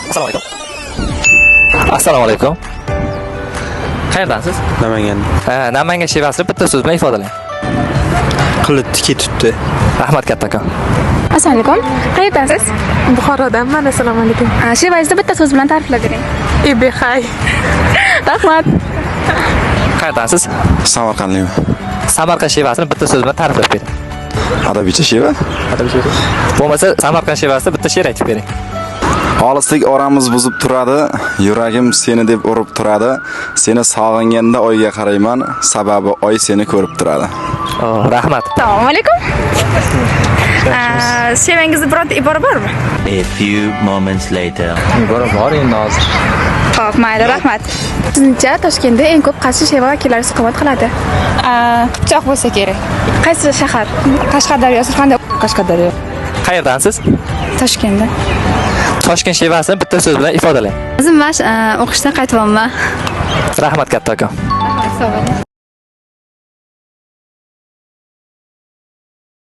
Assalomu alaykum. Assalomu alaykum. Qayerdansiz? Namangan. Ha, Namangan shevasini bitta so'z bilan ifodalang. Qilitdi ketibdi. Rahmat kattakon. Assalomu alaykum. Qayerdansiz? Buxorodanman. Assalomu alaykum. Shevangizni bitta so'z bilan ta'riflab bering. Ebexay. Rahmat. Qayerdansiz? Samarqandlikman. Samarqand shevasini bitta so'z bilan ta'riflab bering. Adabicha sheva. Bo'lmasa, Samarqand shevasida bitta she'r aytib bering. Olislik oramiz buzib turadi, yuragim seni deb urib turadi. Seni sog'inganda oyga qarayman, sababi oy seni ko'rib turadi. Oh, rahmat. Assalomu alaykum. Shevangizda birorta ibora bormi? A few moments later. Ibora bor endi hozir. Xo'p, mayli, rahmat. Sizningcha, Toshkentda eng ko'p qaysi sheva vakillari istiqomat qiladi? Qipchoq bo'lsa kerak. Qaysi shahar? Qashqadaryo, Surxondaryo. Qashqadaryo. Qayerdansiz? Toshkentda. Toshkent shevasini bitta so'z bilan ifodalang. O'zim o'qishdan qaytyapman. Rahmat kattakon. Sog' bo'ling.